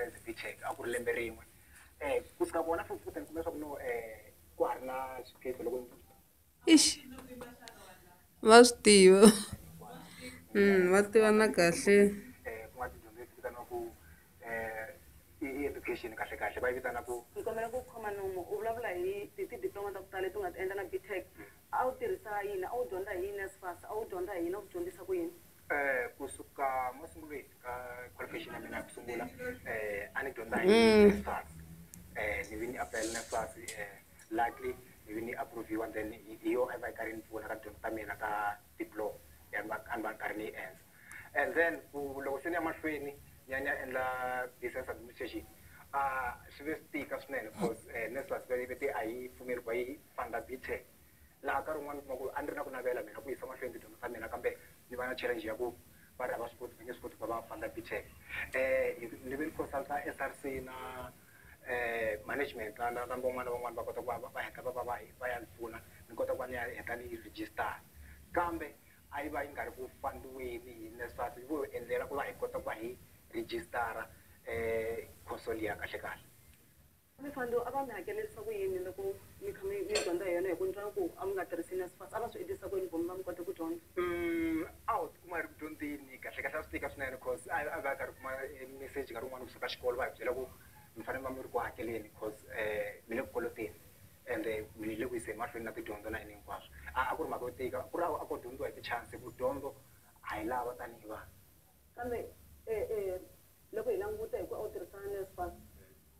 endla BTech a ku ri lembe rin'we. Kusuka kona futhi futhi ni kume leswaku no ka ha ri na xiphiqo loko Ixi va swi tiva va tivana kahle. Ku nga tidyondzo leti vitaniwaku i education, kahle kahle va yi vitana ku Ni kombela ku khoma nomu u vulavula hi ti-diploma ta ku tala leti u nga ti endla na BTech. A wu tirhisa yini? A wu dyondza hi yini NSFAS? A wu dyondza hi yini? A ku dyondzisa ku yini? Kusuka masungulweni ka qualification ya mina ya ku sungula, a ni dyondza hi NSFAS. Ni vi ni apply NSFAS, luckily ni vi ni approve-iwa, then hi yo a va yi karhi yi ni pfuna ka tidyondzo ta mina ta diploma ya a ni va ni karhi ni yi endla. And then ku loko se ni ya mahlweni ni ya endla business administration, a swi ve swi tika swinene because NSFAS va te a yi pfumeli ku va yi funda BTech. Laha nkarhi wun'wani u kuma ku a ni ri na ku navela mina ku yisa mahlweni tidyondzo ta mina, kambe ni va na challenge ya ku va ri a va swi koti, va nge swi koti ku va va funda BTech. Ni ve ni consult-a SRC na management na van'wana na van'wana, va kota ku va va heta va ya ni pfuna, ni kota ku va ni ya heta ni register, kambe a yi va yi nga ri ku fundiweni hi NSFAS, yi vo endlela ku va hi kota ku va hi register course liya kahle kahle. Mi fando a va mi hakelerisa ku yini loko mi kha mi dyondza hi yona? Hi ku ni twa ku a mi nga tirhisi NSFAS, a va swi endlisa ku yini ku mi va mi kota ku dyondza? A wu tikuma hi ri ku dyondzeni, kahle kahle a swi tika swinene cause a va karhi kuma message nkarhi wun'wani kusuka xikolo, va hi byela ku mi fanele mi va mi ri ku hakeleni cause mi le ku koloteni ende mi le ku yiseni mahlweni na tidyondzo na yini hinkwaswo. A ku ri mhaka yo tika, ku ri a ko dyondziwa hi ti-chance ku dyondzo a yi lava tanihi vanhu. Kambe loko hi languta hi ku a wu tirhisa NSFAS,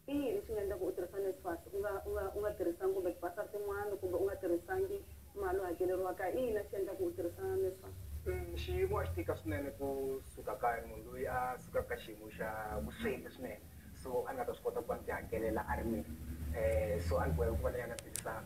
i yini lexi nga endla ku u tirhisa NSFAS, u nga tirhisangi kumbe tibasari tin'wana, kumbe u nga tirhisangi mali u hakeleriwa kaya? I yini lexi endla ku u tirhisa NSFAS? Xiyimo a xi tika swinene kusuka kaya, ni munhu loyi a sukaka ka xiyimo xa vusweti swinene, so a ni nga ta swi kota ku va ni ti hakelela a ri mina. So a ni boheka ku va ni ya ni ya tirhisa